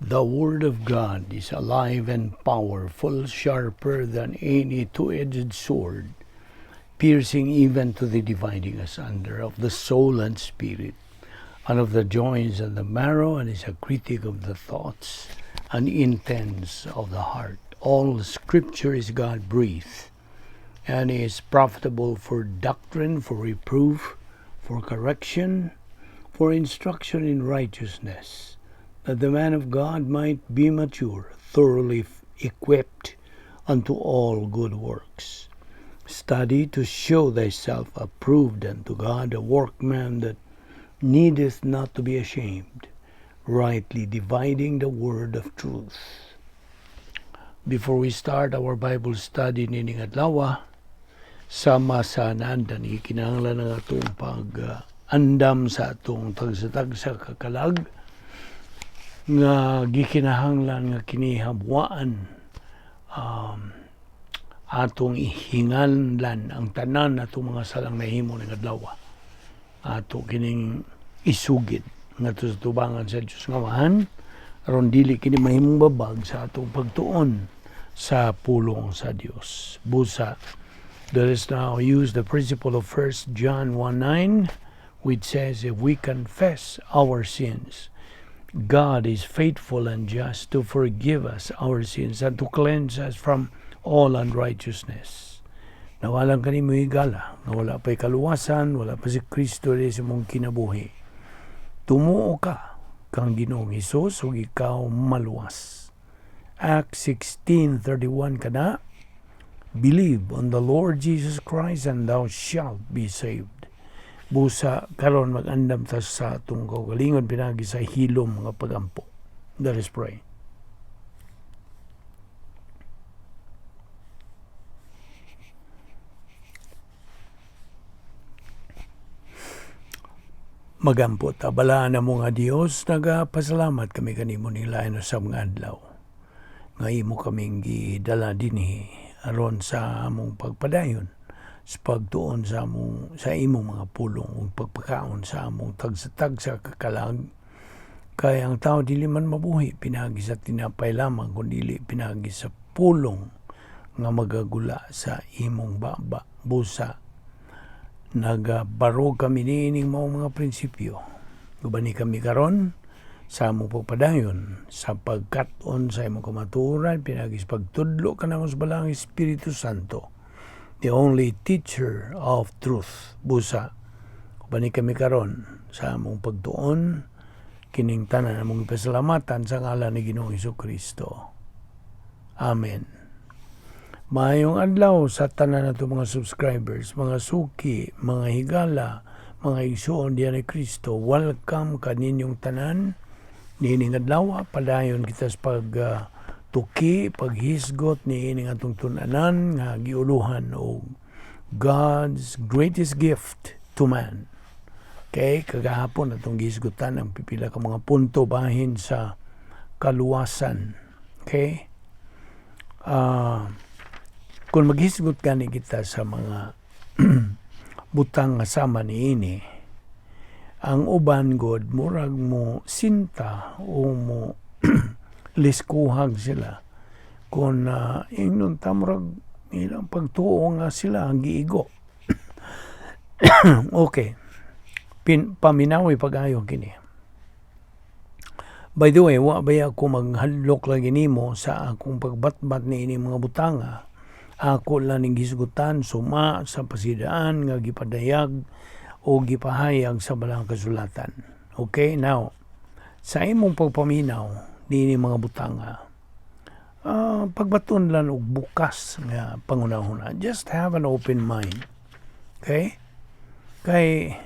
The Word of God is alive and powerful, sharper than any two-edged sword, piercing even to the dividing asunder of the soul and spirit, and of the joints and the marrow, and is a critic of the thoughts and intents of the heart. All Scripture is God-breathed, and is profitable for doctrine, for reproof, for correction, for instruction in righteousness, that the man of God might be mature, thoroughly equipped unto all good works. Study to show thyself approved unto God, a workman that needeth not to be ashamed, rightly dividing the word of truth. Before we start our Bible study nining adlaw, sama sa naandan, ikinahanglan ang atong pag-andam sa atong tagsa-tagsa kakalag nga gikinahanglan nga kini habwaan, atong ihinganlan ang tanan atong mga salang nahimo ning adlaw. Ato kining isugid ngadto sa tubangan sa Dios nga Amahan, aron dili kini mahimong babag sa atong pagtuon sa pulong sa Dios. Busa, let us now use the principle of 1 John 1:9, which says, if we confess our sins, God is faithful and just to forgive us our sins and to cleanse us from all unrighteousness. Nawalan ka nimo higala, nga wala pa'y kaluwasan, wala pa si Kristo di sa mong kinabuhi. Tumuo ka kang Ginoong Hesus ug ikaw maluwas. Acts 16:31 kana, believe on the Lord Jesus Christ and thou shalt be saved. Busa karon mag-andam ta sa atong kaugalingon pinagi sa hilom nga pagampo. Let us pray. Magampo ta, balaan na mo nga Dios, nagapasalamat kami kanimo ning lain sa mga adlaw nga imo kaming gidala dinhi aron sa among pagpadayon sa pagtuon sa among, sa imong mga pulong ug pagpakaon sa among tagsa-tagsa kakalag. Kay ang tao dili man mabuhi pinaagi sa tinapay lamang, kun dili pinaagi sa pulong nga magagula sa imong baba. Busa nagabaro kami niining mao mga prinsipyo. Ubani kami karon sa among pagpadayon sa pagkat-on sa imong kamatuoran pinaagi sa pagtudlo kanamo sa Balaang Espiritu Santo, the only teacher of truth. Busa ubani kami karon sa among pagtuon kining tanan among ipasalamatan sa ngalan ni Ginoong Hesukristo. Amen. Maayong adlaw sa tanan nato mga subscribers, mga suki, mga higala, mga igsuon diyan ni Kristo. Welcome kaninyong tanan niining adlaw. Padayon kita sa pag tuki, paghisgot niining atong tun-anan nga giuluhan og God's greatest gift to man. Okay, kagahapon atong gihisgutan ang pipila ka mga punto bahin sa kaluwasan. Okay? Kung maghisgot gani kita sa mga butang nga sama niini, ang uban god murag mo sinta o mo liskuhag sila kung ingnon ta murag ilang pagtuo nga sila ang giigo. Okay. Paminawi pag-ayo kini. By the way, wa ba ako maghadlok lagi nimo sa akong pagbatbat ni ini mga butanga. Ako lang ning gisgutan suma sa pasidaan nga gipadayag o gipahayag sa balang kasulatan. Okay, now, sa imong pagpaminaw niini mga butanga, pagbaton lang og bukas nga pangunahuna. Just have an open mind. Okay? Kay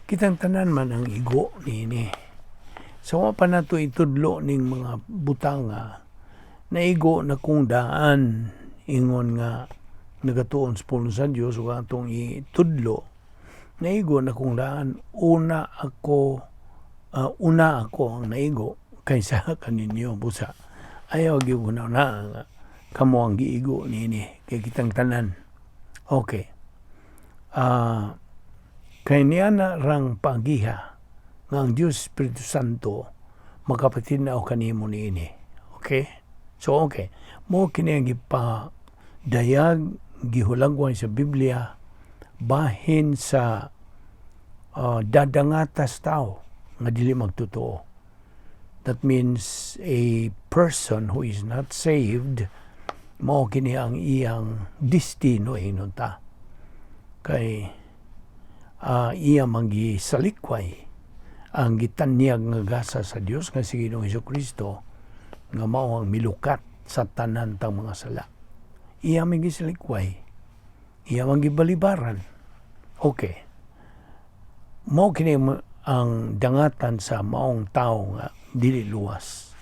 kitang tanan man ang igo niini. So, wa pa nato itudlo ning mga butanga naigo na kung daan ingon nga nagatuon sa pulong sa Dios ug atong itudlo, naigo na kung daan una ako ang naigo kaysa kaninyo. Busa ayaw gyud na nga kamo ang giigo niini kay kitang tanan. Okay. Kay niya na rang pagiha nga ang Dios Espiritu Santo Makapatin-aw kanimo niini. Okay? So okay. Mao kini ang gipadayag, gihulagway sa Biblia bahin sa dadangatas tao nga dili magtotoo. That means a person who is not saved, mao kini ang iyang destino, ingnon ta. Kay iya man gisalikway ang gitanyag nga gasa sa Dios nga si Ginoong Kristo nga mao ang milukat sa tanan tang mga sala. Iya man gisalikway. Iya man gibalibaran. Okay. Mao kini ang dangatan sa maong tao nga dili luwas.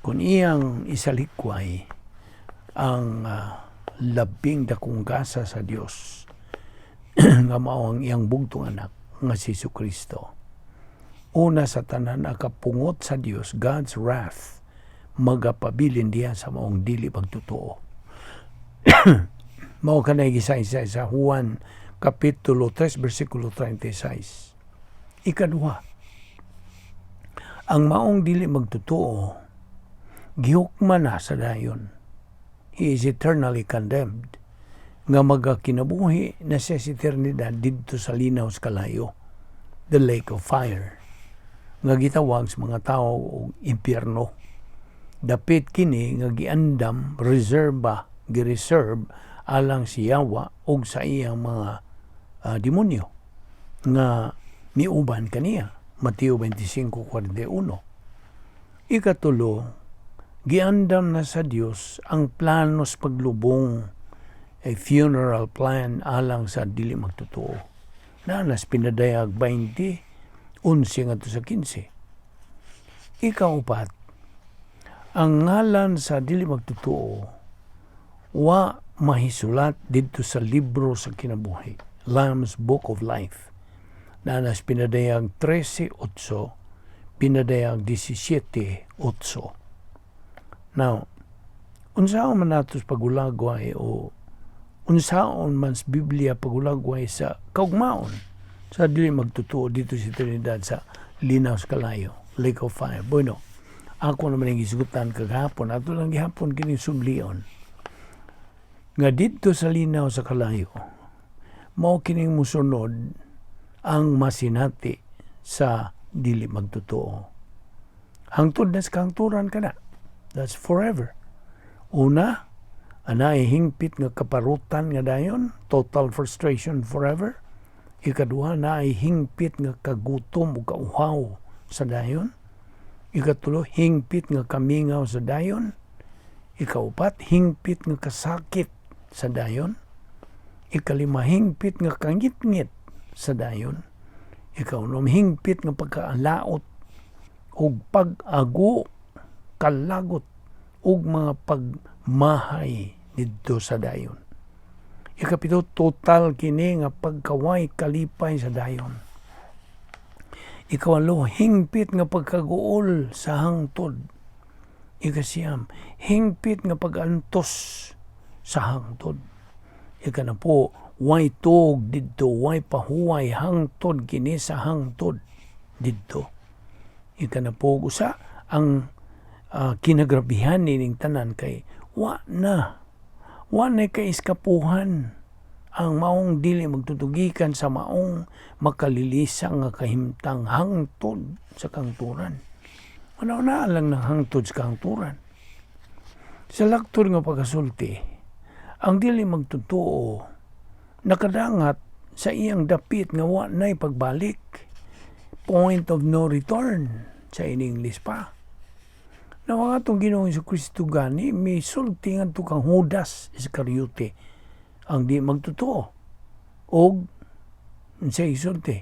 Kung iyang isalikway ang labing dakong gasa sa Dios nga mao ang iyang bugtong anak nga si Kristo. Una sa tanan, ang kapungot sa Dios, God's wrath, magapabilin diha sa maong dili pagtotoo. Mao kanay gisaysay sa Juan Kapitulo 3 versikulo 36. Ikaduha, ang maong dili magtotoo gihukman na sa dayon. He is eternally condemned nga magakinabuhi na siya sa eternidad didto sa linaw sa kalayo, the lake of fire, nga gitawag sa mga tao og impyerno. Dapit kini nga giandam, reserba, gi-reserve alang si Yawa og sa iyang mga demonyo nga miuban kaniya. Mateo 25:41. Ikatulo, giandam na sa Dios ang plano sa paglubong, a funeral plan alang sa dili magtotoo. Naa na sa Pinadayag 20, 11 ngadto sa 15. Ikaupat, ang ngalan sa dili magtotoo wa mahisulat didto sa libro sa kinabuhi, Lamb's Book of Life. Naa na sa Pinadayag 13.8, Pinadayag 17.8. Now, unsaon man nato sa pagulagway o unsaon man sa Biblia pagulagway sa kaugmaon sa dili magtotoo didto sa eternidad sa linaw sa kalayo, lake of fire? Bueno, ako naman ang gisgutan kagahapon, ato lang gihapon kini sublion nga didto sa linaw sa kalayo, mao kining musunod ang masinati sa dili magtotoo. Hangtod na sa kahangturan kana. That's forever. Una, anay hingpit nga kaparutan nga dayon, total frustration forever. Ikaduha, naay hingpit nga kagutom o kauhaw sa dayon. Ikatulo, hingpit nga kamingaw sa dayon. Ikaupat, hingpit nga kasakit sa dayon. Ikalima, hingpit nga kangitngit sa dayon. Ikaunom, hingpit nga pagkaalaot ug pag-ago, kalagot ug mga pagmahay didto sa dayon. Ikapito, total kini nga pagkaway kalipay sa dayon. Ikawalo, hingpit nga pagkaguol sa hangtod. Ikasiyam, hingpit nga pag-antos sa hangtod. Ikanapo, way tuog didto, way pahuway, hangtod kini sa hangtod didto. Ikanapo usa, ang kinagrabihan nining tanan kay wa na kaiskapuhan ang maong dili magtotoo gikan sa maong makalilisang nga kahimtang hangtod sa kangturan. Ano na lang ng hangtod sa kangturan. Sa laktod nga pagkasulti, ang dili magtotoo nakadangat sa iyang dapit nga wa na'y pagbalik. Point of no return sa in English pa. Na mga atong Ginoong Kristo gani, misulti ngadto kang Judas Iscariote ang di magtotoo. Og unsay isulti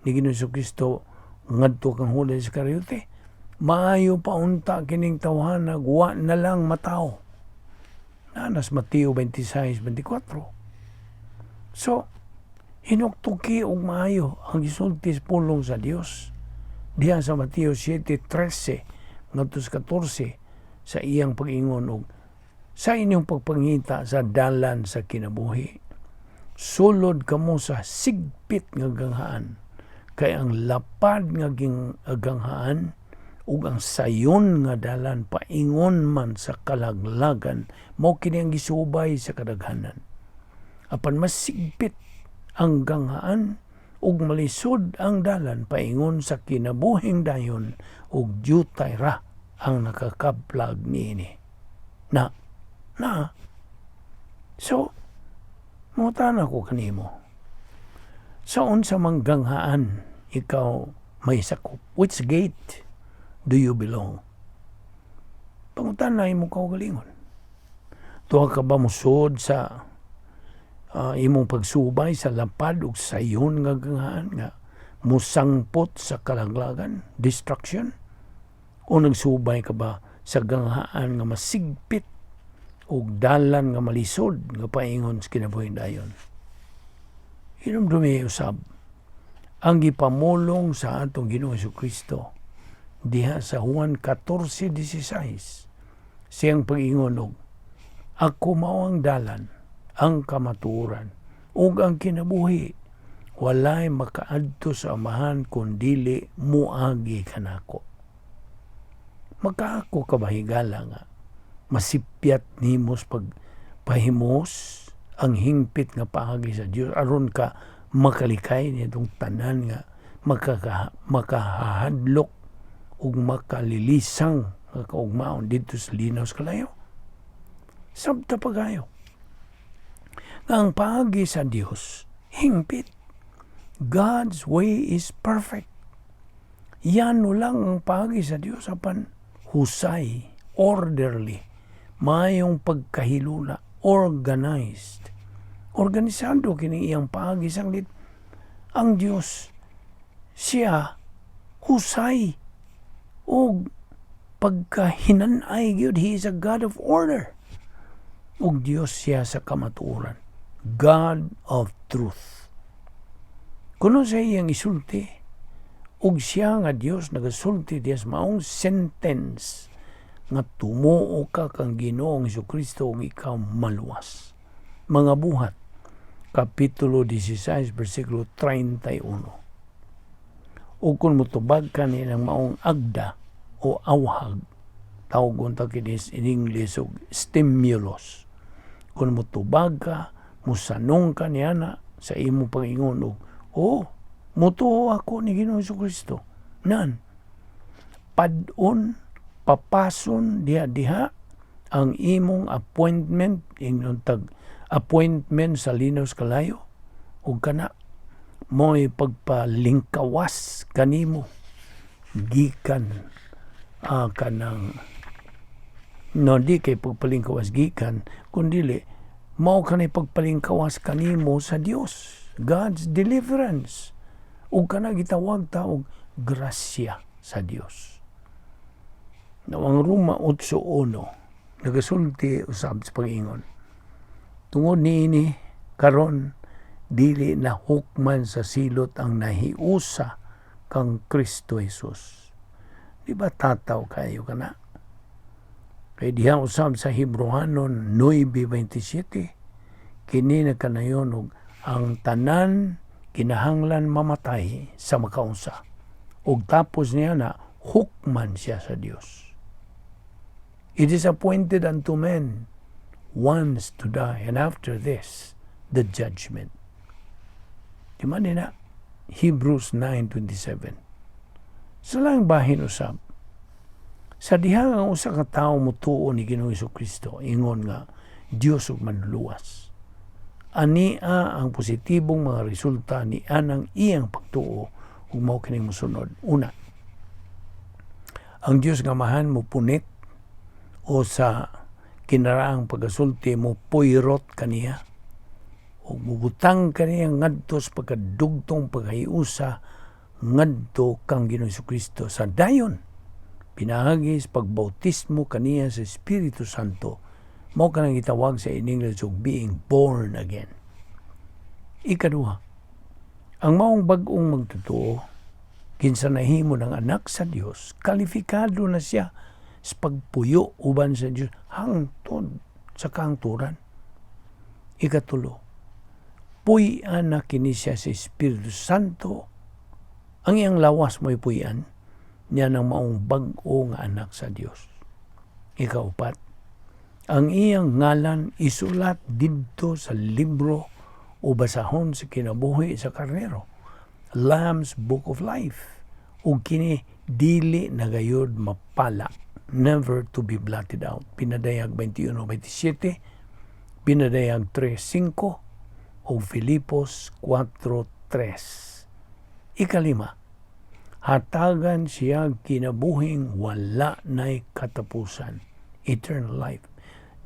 ni Ginoong Kristo ngadto kang Judas Iscariote? "Maayo pa unta kining tawhana, wa na lang matawo." Naa na sa Mateo 26:24. So, hinuktuki og maayo ang gisulti sa pulong sa Dios diha sa Mateo 7:13 ngadto sa 14 sa iyang pag-ingon og sa inyong pagpangita sa dalan sa kinabuhi, sulod kamo sa sigpit nga ganghaan, kay ang lapad nga ganghaan Ug ang sayon nga dalan paingon man sa kalaglagan, mao kini ang gisubay sa kadaghanan. Apan masigpit ang ganghaan ug malisod ang dalan paingon sa kinabuhing dayon, ug dyutay ra ang nakakaplag niini. Na, na. So, mangutana ko kanimo. Sa unsa mang ganghaan ikaw may sakop? Which gate do you belong? Pangutana imong kaugalingon. Tuwa ka ba musod sa imong pagsubay sa lapad ug sayon nga ganghaan nga musangpot sa kalaglagan, destruction? O nagsubay ka ba sa ganghaan nga masigpit ug dalan nga malisod nga paingon sa kinabuhing dayon? Hinumdumi usab ang gipamulong sa atong Ginoong Kristo diha sa Juan 14:16, siyang pag-ingon og, "Ako mao ang dalan, ang kamatuoran ug ang kinabuhi. Walay makaadto sa Amahan kun dili muagi kanako." Makaako ka ba, higala, nga masipyat nimo sa pagpahimos ang hingpit nga paagi sa Dios aron ka makalikay nitong tanan nga makahadlok ug makalilisang nga kaugmaon didto sa linaw sa kalayo? Sabta pagayo nga ang paagi sa Dios hingpit. God's way is perfect. Yano lang ang paagi sa Dios, apan husay, orderly, mayong pagkahilula, organized. Organisado kini iyang paagi sanglit ang Dios siya husay ug pagkahinanay gyud. He is a God of order. Ug Dios siya sa kamatuoran. God of truth. Kuno sa iyang isulti, ug siya nga Dios nagasulti diya sa maong sentence nga tumuo ka kang Ginoong Kristo ug ikaw maluwas. Mga Buhat, Kapitulo 16, versikulo 31. Ug kung mutubag ka ni ng maong agda o awhag, tawgon ta kini in English og stimulus. Kung mutubag ka, musanong ka niana sa imong pag-ingon og, "Oh, mutuo ako ni Ginoong Kristo." Nan, padon, papason diha diha ang imong appointment, ingnon tag appointment sa linaw sa kalayo, ug kana mo'y pagpalingkawas kanimo gikan kanang, no, di kay pagpalingkawas gikan, kundili mao kanay pagpalingkawas kanimo sa Dios, God's deliverance, ug kana gitawag ta og grasya sa Dios. Now, ang Roma 8:1 nagasulti usab sa pag-ingon, "Tungod niini karon dili na hukman sa silot ang nahiusa kang Kristo Jesus." Di ba tataw kayo kana? Kay diha usab sa Hebrohanon 9:27, kini nagkanayon og ang tanan kinahanglan mamatay sa makausa. Ug tapos niya na hukman siya sa Dios. It is appointed unto men once to die, and after this, the judgment. Di man na Hebrews 9:27. Sa laing bahin usab, sa diha ang usa ka tawo mutuo ni Ginoong Kristo, ingon nga Dios ug manluluwas, ania ang positibong mga resulta ni anang iyang pagtuo, ug mao kining mosunod. Una, ang Dios nga Amahan mo punit o sa kinaraang pagasulti mo puyrot kaniya ug mubutang kaniya ngadto sa pagkadugtong paghiusa ngadto kang Ginoong Kristo sa dayon pinaagi sa pagbautismo kaniya sa Espiritu Santo. Mao kanang gitawag sa in English og being born again. Ikaduha, ang maong bag-ong magtotoo, kinsa nahimo ng anak sa Dios, kalifikado na siya sa pagpuyo uban sa Dios hangtod sa kahangturan. Ikatulo, puy-an na kini siya sa Espiritu Santo. Ang iyang lawas mo'y puy-an. Niya nang maong bag-o nga anak sa Dios. Ikaupat, ang iyang ngalan isulat didto sa libro o basahon sa kinabuhi sa Karnero, Lamb's Book of Life. Ug kini dili na gayud mapala, never to be blotted out. Pinadayag 21:27, Pinadayag 3:5, o Filipos 4:3. Ikalima, hatagan siya kinabuhing wala nay katapusan, eternal life.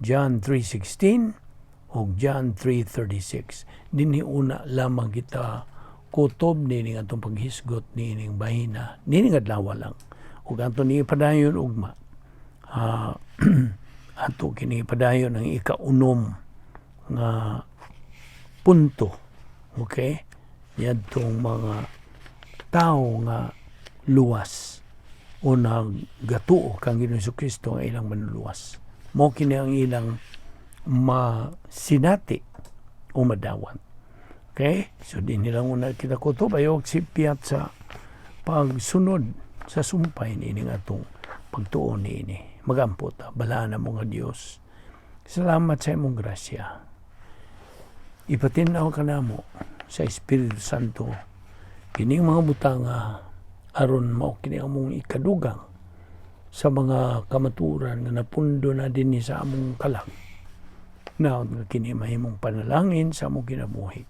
John 3:16 ug John 3:36. Dinhi una lamang kita kutob nining atong paghisgot niining bahina nining adlaw lang, ug ato ni padayon ugma. Ato kini padayon ang ikaunom nga punto, okay, niadtong mga tao nga luwas o naggatuo kang Ginoong Kristo ang ilang manluluwas. Mo kini ang ilang masinati o madawat. Okay? So dinhi lang una kita kutob. Ayaw sipyat sa pagsunod sa sumpay niining atong pagtuon niini. Magampo ta. Balaan mo nga Dios. Salamat sa imong grasya. Ipatinaw ka namo sa Espiritu Santo kining mga butanga aron mao kini among ikadugang sa mga kamaturan nga napundo na dinhi sa among kalag na nga kini mahimong panalangin sa among kinabuhi.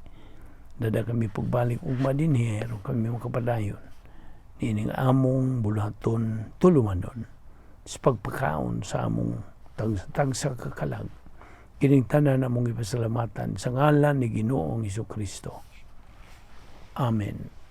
Dada kami pagbalik ugma dinhi aron kami makapadayon niining among buluhaton tulumanon sa pagpakaon sa among tagsa ka kalag. Kining tanan among ipasalamatan sa ngalan ni Ginoong Kristo. Amen.